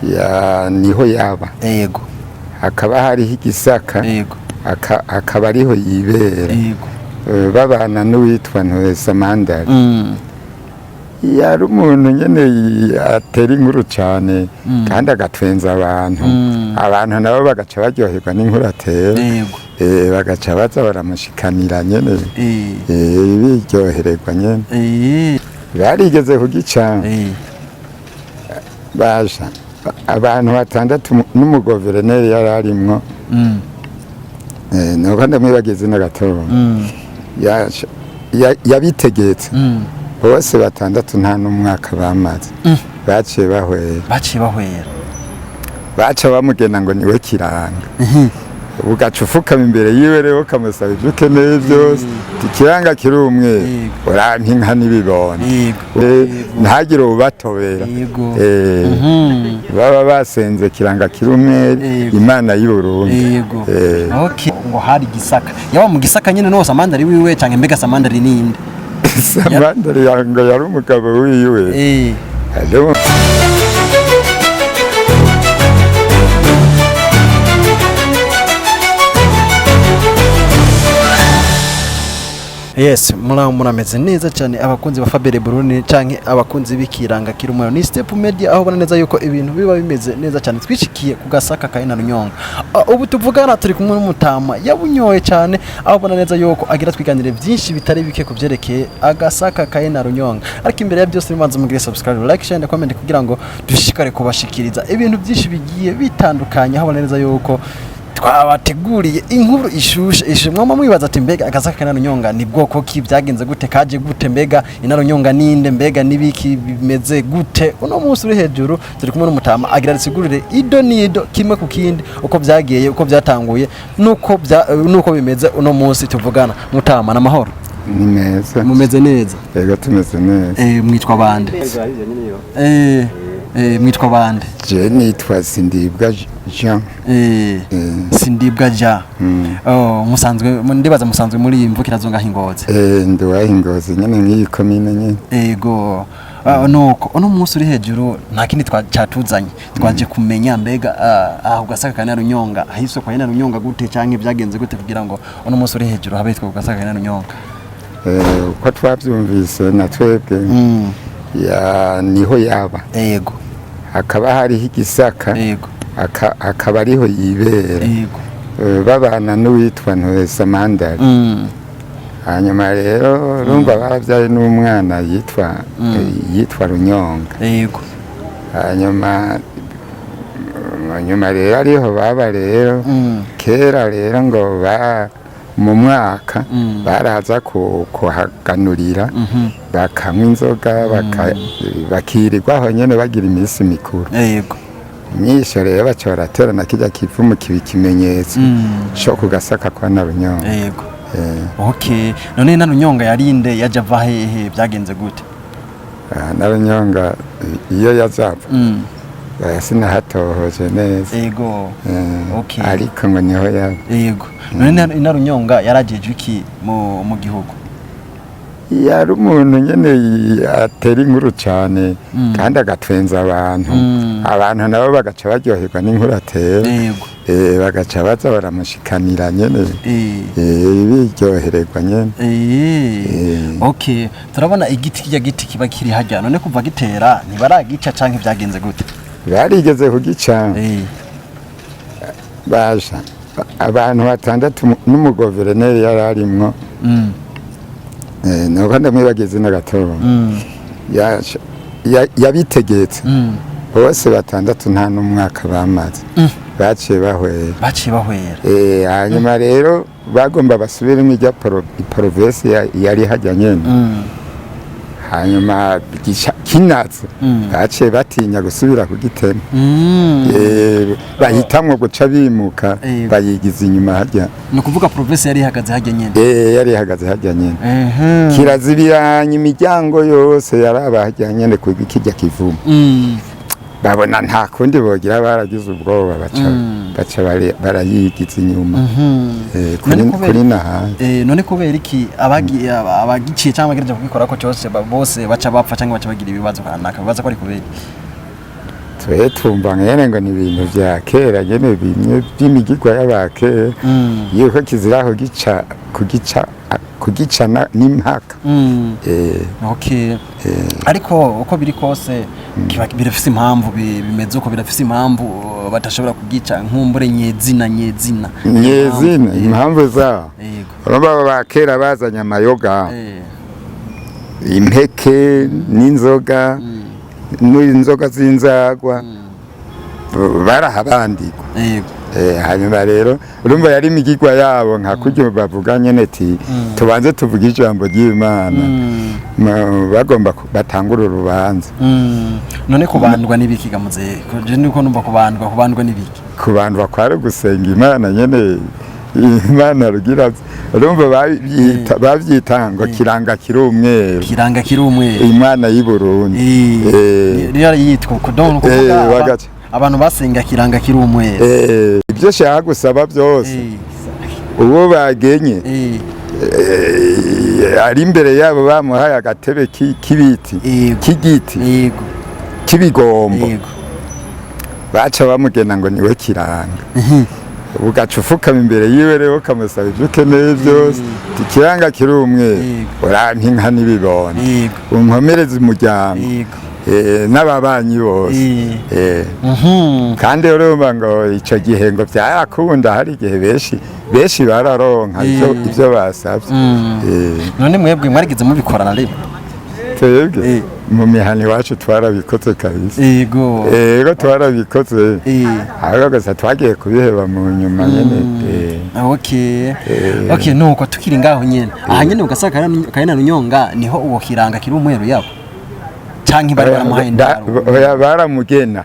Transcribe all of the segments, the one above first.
Ya, niho yaba. Hakaba hariho igisaka. Akaba ariho yibera. Babana n'uwitwa Ntuwe Samandari. Yari umuntu nyene atera inkuru cane kandi agatwenza abantu. Abantu nabo bagaca baryoherwa n'inkuru atera. Bagaca baza baramushikanira nyene. Biryohererwa nyene. Barigeze kugica. Baja abantu batandatu n'umugoverineri yari arimwo. Nuko ndamwibagiye izina gatoya. Yabitegetse. Bose batandatu nta n'umwaka bamaze, baciye bahwera. Baciye bahwera. Baca bamugena ngo niwe Kiranga. Ugaca ufukama imbere yiwe rero, ukamusaba ibyo ukeneye byose. Ikiranga kiri umwe, urampa inka n'ibibondo. Ntagire ubatobera. Baba basenze Kiranga kiri umwe, Imana y'i Burundi. Okay, ngo hari Gisaka, yaba mu Gisaka nyene no Samandari wiwe, canke mbega Samandari ninde? Samandari ngo yari umugabo wiwe. Hariho- Yes, muraho, murameze neza cyane abakunzi ba Fabere Burundi canke abakunzi b'Ikiranga kiri umuriro, ni Step Media, aho ubona neza yuko ibintu biba bimeze neza cyane. Twishikiye ku Gasaka ka Inarunyonga. Ubu tuvugana turi kumwe n'umutama yabunyoye cyane, aho ubona neza yuko agira twiganire byinshi bitari bike ku byerekeye agasaka ka Inarunyonga. Ariko imbere ya byose, bibanza mugire subscribe, like, share and comment kugira ngo dushishikare kubashikiriza ibintu byinshi bigiye bitandukanye, aho ubona neza yuko twabateguriye inkuru ishushe ishe. Mwama mwibaza ati: mbega agasaka ka Inarunyonga ni bwoko ki? Byagenze gute? Kaje gute? Mbega Inarunyonga ninde? Mbega nibiki bimeze gute? Uno munsi uri hejuru turi kumwe n'umutama agira risigurire ido nido, kimwe ku kindi, uko byagiye, uko byatanguye, nuko bimeze uno munsi tuvugana. Mutama, n'amahoro? Ni meza. Mumeze neza? Yego, tumeze neza. Mwitwa bande? Mwitwa bande? Je nitwa Sindibwa Jean. Sindibwa ja. Oh, musanzwe, ndibaza musanzwe muri iyi mvukira zo ngaho Ingozi? Ndi uwaha Ingozi nyene, nk'iyi komine nyene. Ego. Nuko uno munsi uri hejuru nta kindi catuzanye, twaje kumenya mbega aho Gasaka ka Inarunyonga ahiswe kwa Inarunyonga gute, canke byagenze gute kugira ngo uno munsi uri hejuru habe hitwa ku Gasaka ka Inarunyonga? Uko twabyumvise na twebwe, ya, niho yaba. Hakaba hariho igisaka. Akaba ariho yibera. Babana n'uwitwa Ntuwe Samandari. Hanyuma rero urumva barabyaye n'umwana yitwa Runyonga. Hanyuma nyuma rero ariho baba rero. Kera rero ngo ba mu mwaka baraza kuhaganurira, bakanywa inzoga, bakirirwa aho nyene bagira iminsi mikuru. Myisho rero baca baraterana kirya kivumu, kiba ikimenyetso co ku Gasaka kwa Narunyonga. Okay, none Inarunyonga yarinde? Yaje ava hehe? Byagenze gute? Narunyonga iyo yazava, sinahatohoje neza. Ariko ngo niho yaba. Yego, none Inarunyonga yarajeje iki mu gihugu? Yari umuntu nyene atera inkuru cane kandi agatwenza abantu. Abantu nabo bagaca baryoherwa n'inkuru atera. Bagaca baza baramushikanira nyene. Biryohererwa nyene. Okay, turabona igiti, kijya giti kiba kiri hajya, none kuva gitera ntibaragica canke byagenze gute? Barigeze kugica. Baja abantu batandatu n'umugoverineri yari arimwo. Nuko ndamwibagiye izina gatoya. Yabitegetse. Bose batandatu nta n'umwaka bamaze, baciye bahwera. Baciye bahwera. Hanyuma rero bagomba basubiremo ijya province yari hajya nyene. Hanyuma kinatse, baciye batinya gusubira kugitema. Bahitamwo guca bimuka, bayigiza inyuma harya. Ni ukuvuga province yari ihagaze hajya nyene? Yari ihagaze harya nyene. Kirazibiranya imiryango yose yaraba harya nyene ku kirya kivumo. Babona nta kundi bogira, baragize ubwoba, baca baca barayigiza inyuma. None kubera- Kuri nahandi. None kubera iki abagiciye cyangwa abagerageje kugikora ko cyose bose baca bapfa cyangwa baca bagira ibibazo kanaka? Bibaza ko ari kubera iki? Twe tumva nyene ngo ni ibintu vya kera nyene, bimwe by'imigigwa y'abakera, yuko kizira kugica, kugicana n'impaka. Okay, ariko uko biri kose kiba birafise impamvu, bimeze uko, birafise impamvu badashobora kugica nkumbure nyezina nyezina. Nyezina, impamvu zaho, urumva abo ba kera bazanye amayoga, impeke n'inzoga, n'inzoga z'inzagwa, barahabandikwa. Hanyuma rero urumva yari imigigwa yabo, nka kurya bavuga nyene ti tubanze tuvuge ijambo ry'Imana. Bagomba batangure urubanza. None kubandwa n'ibiki ga muzehe? Je niko numva kubandwa n'ibiki? Kubandwa kwari gusenga Imana nyene, Imana rugira. Urumva bavyita ngo kiranga kiri umweru. Kiranga kiri umweru. Imana y'i Burundi. Niyo yitwa uko, donc kuvuga abantu basenga kiranga kiri umweru. Ibyo shaka gusaba byose, uwo bagenye, ari imbere yabo, bamuhaye agatebe k'ibiti, k'igiti, k'ibigombo, baca bamugena ngo niwe kiranga. Ugaca ufukama imbere yiwe rero, ukamusaba ibyo ukeneye byose, ti kiranga kiri umweru, urampa inka n'ibibondo, unkomereze umuryango, n'ababanyi bose. Kandi urumva ngo ico gihe ngo byarakunda, hari igihe benshi benshi bararonka ivyo ivyo basavye. None mwebwe mwarigeze mubikora na rimwe? Twebwe mu mihana iwacu twarabikoze kabisa. Ego, twarabikoze, ahubwo gusa twagiye kubiheba mu nyuma nyene. Okay. Okay, nuko tukiri ngaho nyene. Aha nyene ugasaka kayina runyonga, niho uwo kiranga kiri umweru yabo, canke bari baramuhaye indaro? Oya, baramugena.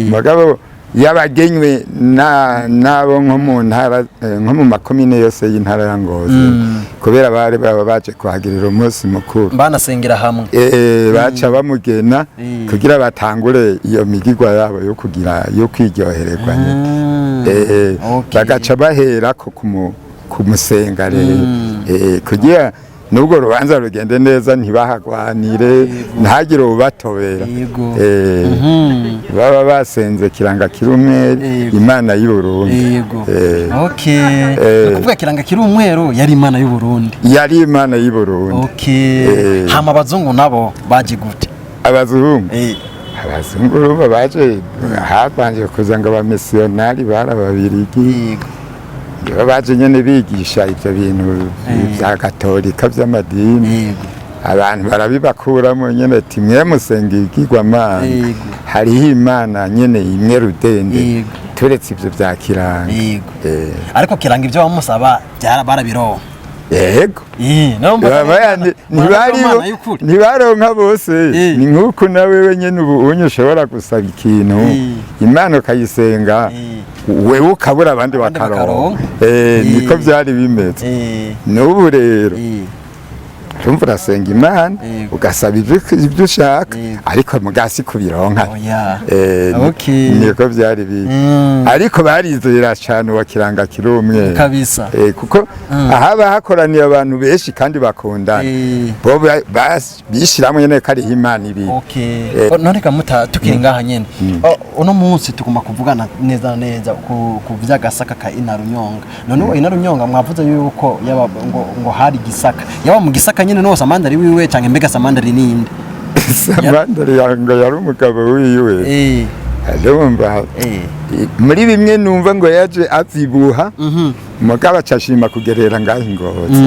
Mugabo yabagenywe na nabo nko mu ntara, nko mu makomine yose y'intara ya Ngozi, kubera bari baba baje kuhagirira umunsi mukuru. Banasengera hamwe. Baca bamugena kugira batangure iyo migigwa yabo yo kugira yo kwiryohererwa nyene. Bagaca baherako kumusenga rero, kugira nubwo rubanza rugende neza, ntibahagwanire, ntagire ubatobera. Baba basenze kiranga kiri umweru, Imana y'u Burundi. Okay. Ni ukuvuga kiranga kiri umweru yari Imana y'u Burundi. Yari Imana y'u Burundi. Hama abazungu nabo baje gute? Abazungu, abazungu urumva baje, habanje kuza ngo abamisiyonari bari Ababirigi. Nibo baje nyene bigisha ivyo bintu vya katolika vy'amadini. Abantu barabibakuramo nyene, ati mwe musenga ibigirwamana, hariho Imana nyene imwe rudende, turetse ivyo vya kiranga. Ariko kiranga ibyo bamusaba byara barabironka. Yego. Narumva ntibaribo Imana y'ukuri. Ntibaronka bose. Ni nk'uko nawe wenyine ubu unye ushobora gusaba ikintu, Imana ukayisenga, wewe ukabura, abandi Abandi bakaronka. bakaronka. Niko byari bimeze. N'ubu rero urumva urasenga Imana, ugasaba ibyo ushaka, ariko mugasi kubironka. Oya. Niko byari biri. Ariko barizera cyane uwa kiranga kiri umwe. Kuko ahaba hakoraniye abantu benshi kandi bakundana, bo bishyiramo nyene ko ariho Imana ibiri. Oh, none kamuta, tukiri ngaha nyene. Oh, uno munsi tugomba kuvugana neza na neza ku vy'agasaka ka Inarunyonga. None uwo Inarunyonga mwavuze yuko yaba ngo hari gisaka, yaba mu gisaka nyene no Samandari wiwe, canke mbega Samandari ninde? Samandari ngo yari umugabo wiwe. Ndumva muri bimwe numva ngo yaje avyibuha, mugabo acashima kugerera ngaho i Ngozi.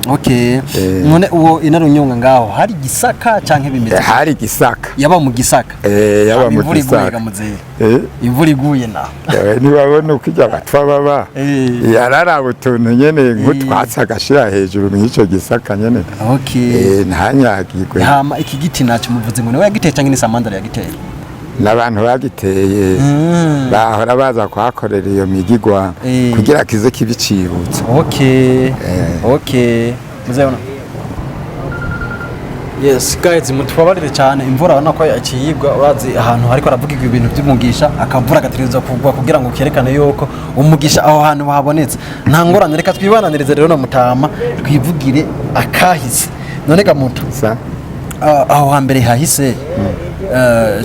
Okay. None uwo Inarunyonga ngaho hari gisaka canke bimeze? Hari gisaka. Yaba mu gisaka? Yaba mu Imvura iguye gisaka. Gamuzehe, imvura iguye na Ntibabona uko ijya abatwa baba, yararaba utuntu nyene nk'utwatsi agashira hejuru mw'ico gisaka nyene. Ntanyagirwe. Hama iki giti naco muvuze ngo niwe yagiteye canke ni Samandari yagiteye? N'abantu bagiteye bahora baza kuhakorera iyo migigwa kugira kize kibicibutsa. Okay. Muzabona. Yes guys, mutubabarire cyane, imvura urabona ko yakiyigwa. Urazi ahantu hariko haravugirwa ibintu by'umugisha, akavura gategerezwa kugwa kugira ngo kerekane yuko umugisha aho hantu habonetse. Nta ngorane, reka twibananirize rero na mutama, twivugire akahise. None gamuta, Sa. Aho hambere hahise,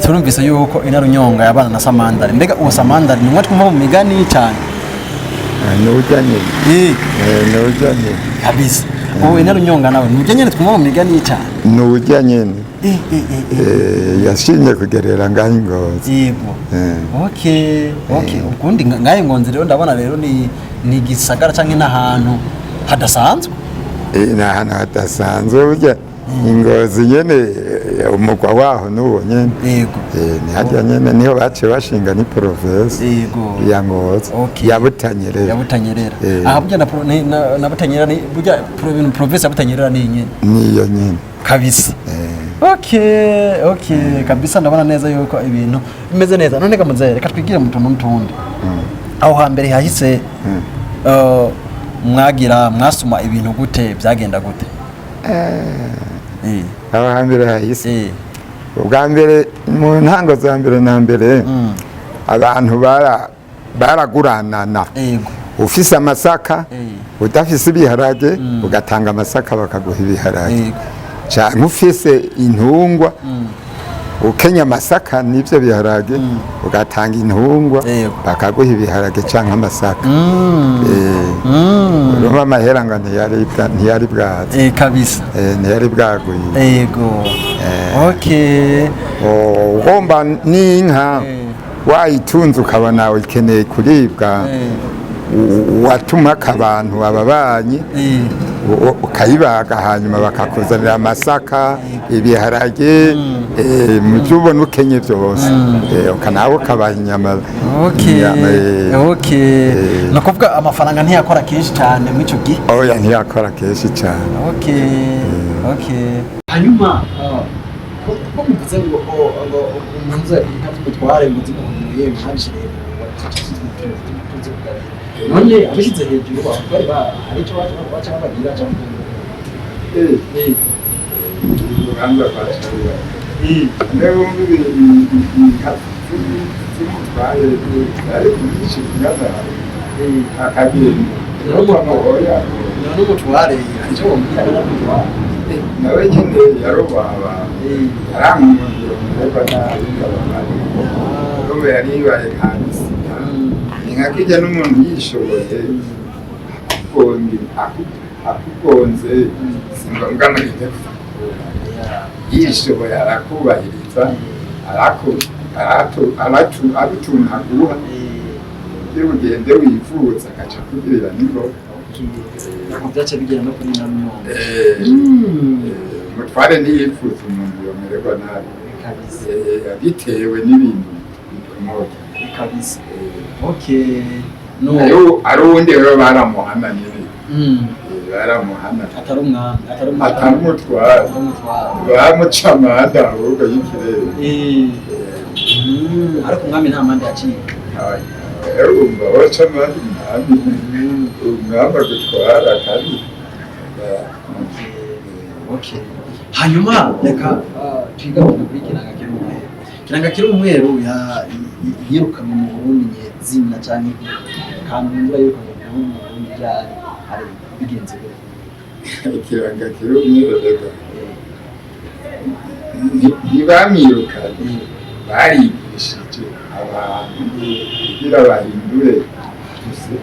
turumvise yuko Inarunyonga yabana na Samandari. Mbega uwo Samandari ni umwe twumva mu migani cyane? Nujya nyine. Nujya nyine. Kabisa, uwo Inarunyonga nawe nujya nyine twumva mu migani cyane? Nujya nyine. Yashimye kugerera ngaho i Ngozi. Yego. Okay, ukundi ngahe Ngozi rero, ndabona rero ni igisagara canke n'ahantu hadasanzwe. Ni ahantu hadasanzwe burya Ingozi nyene, umugwa waho n'uwo nyene. Ni harya nyene niho baciye bashinga ni province ya Ngozi, ya Butanyerera. Ya Butanyerera. Aha burya na na Butanyerera ni burya province ya Butanyerera ni nyene? Niyo nyene. Kabisa. Okay, kabisa, ndabona neza yuko ibintu bimeze neza. None gamuze, reka twigire mu tuntu n'utundi. Aho hambere hahise, mwagira mwasuma ibintu gute? Byagenda gute? Aho hambere hahise, ubwa mbere, mu ntango za mbere na mbere, abantu baraguranana. Ufise amasaka, udafise ibiharage, ugatanga amasaka bakaguha ibiharage, canke ufise intungwa, ukenya amasaka n'ivyo biharage, ugatanga intungwa, bakaguha ibiharage canke amasaka. Urumva amahera ngo ntiyari bwaze. Kabisa. Ntiyari bwaguye. Yego, okay. Ugomba n'inka, wayitunze ukabona ikeneye kuribwa, watumako abantu, ababanyi, ukayibaga, hanyuma bakakuzanira amasaka, ibiharage, mu byo ubona ukenye byose. Nawe ukabaha inyama. Inyama. Ni ukuvuga amafaranga ntiyakora kenshi cyane muri icyo gihe? Oya, ntiyakora kenshi cyane. Okay. Hanyuma ko muvuze ngo umunze inka z'umutware ngo zimuhumuye mwabishyize hejuru, none abishyize hejuru abatware hari icyo baca babagira cyangwa? Urubanza rwa Caruba. Niba wumva inka z'umutware ari nyinshi kunyazara akagenda bamuhoya. None umutware hari icyo bamubwira n'umutware? Nawe nyine yarubaba, yaramwumvira umureba nabi ngabamari. Urumva yari yibaye nka misita, ni nka kijya n'umuntu yishoboye akugonze, si ngombwa ngo ugende kukubura. Yishoboye arakubahiriza, arutuntu aguha kugira ugende wivuza, agaca akugirira n'ingoga. Byaca bigera no kuri Inarunyonga. Umutware ntiyifuza umuntu yomererwa nabi. Bitewe n'ibintu bikomoka. Kabisa, okay, no. Ari uwundi rero baramuhana nyine. Baramuhana. Atari umwami, atari Atari umutware. Atari umutware. Bamuca amande ahubwo y'ikirere. Ariko umwami nta mande yaciye? Urumva baca amande umwami agutwara kandi. Okay. Hanyuma reka twigaruke kuri Kiranga kiri umweru. Kiranga kiri umweru yirukanwe mu Burundi nyezina, canke Kandundura yirukanwe mu Burundi ryari, ari bigenze gute? Ikiranga kiri umweru reka ntibamwirukanye, barigishije abantu kugira bahindure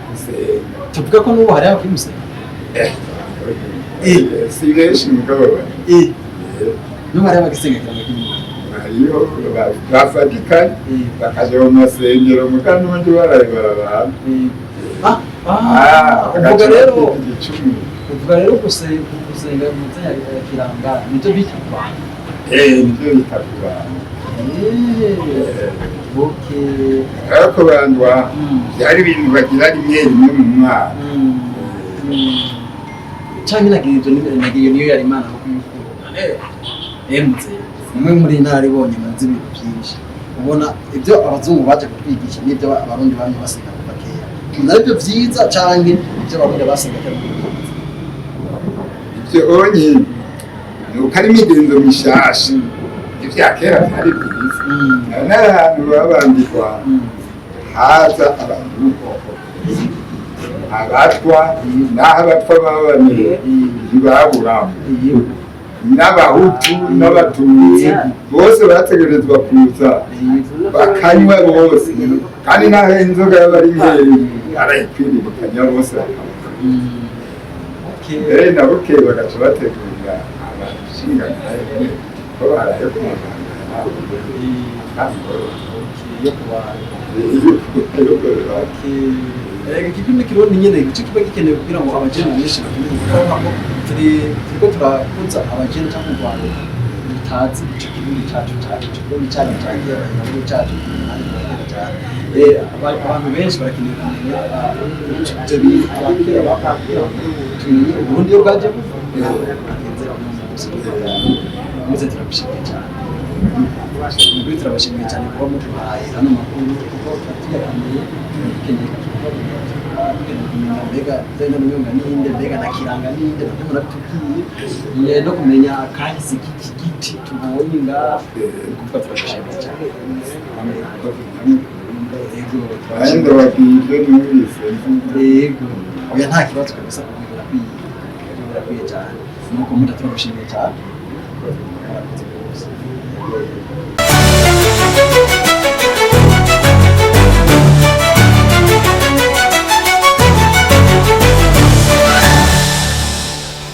gusenga. Tuvuga ko n'ubu hari abakimusenga? Si benshi mugabo bari. N'ubu hari abagisenga Kiranga kiri umweru? Hariho bafatikanye bakaja mu masengero, muga n'ubundi barayobora abantu. Uvuga rero Igicumbi. Uvuga rero gusenga mu nzira ya Kiranga nibyo bita ku bantu? Nivyo bita ku bantu. Ariko bandwa byari ibintu bagira rimwe rimwe mu mwaka. Canke nagira ivyo nagira niyo yari Imana ko kuyikura emutse umwe muri inararibonye muzi ibintu byinshi. Ubona ibyo abazungu baje kutwigisha n'ibyo Abarundi bamye basenga kuva kera, ubona aribyo vyiza canke ibyo Abarundi basenga kera muri byiza? Ivyo onye ni uko ari imigenzo mishasha, ivya kera byari byiza. N'ahantu babambikwa haza abantu b'ubwoko bwose, abatwa, n'aho abatwa babaniye ntibaburamo. N'abahutu n'abatutsi bose bategerezwa kuza bakanywa bose, kandi naho inzoga yaba ari nkeya barayikwirikanya bose bakanywa. Mbere na bukeye bagaca bategurira abashingantahe ko baraye ku muganga. Yo kubana. Yo kubana. Erega ikipimo kirundi nyene igice kiba gikenewe kugira ngo abajene benshi bakimenye, kuko ntabwo turi turiko turakuza abajene cyangwa urwaruka rutazi ico Kirundi cacu, cacu ico Kirundi cacu cagiye, igihugu cacu kandi turakera cyane. Abantu benshi barakeneye kumenya ivyo bintu abakera bakubwira, tumenye Uburundi iyo bwaje buva bagenze uno munsi. Muze turagushimiye cyane. Nukuri turabashimiye cyane kuba muduhaye ano makuru, kuko tuba tuyakeneye, dukeneye kuba dukeneye kumenya mbega Zena Runyonga ninde, mbega na Kiranga ninde, nabyo murabitubwiye, no kumenya akahise k'iki giti tubonye ngaha. Ni ukuvuga turabashimiye cyane. Yego. Kandi ndababwiye ibyo numvise. Yego, oya, nta kibazo kabisa, kuko birakwiye, birakwiye cyane. Nuko muda turagushimiye cyane, murakoze rwose.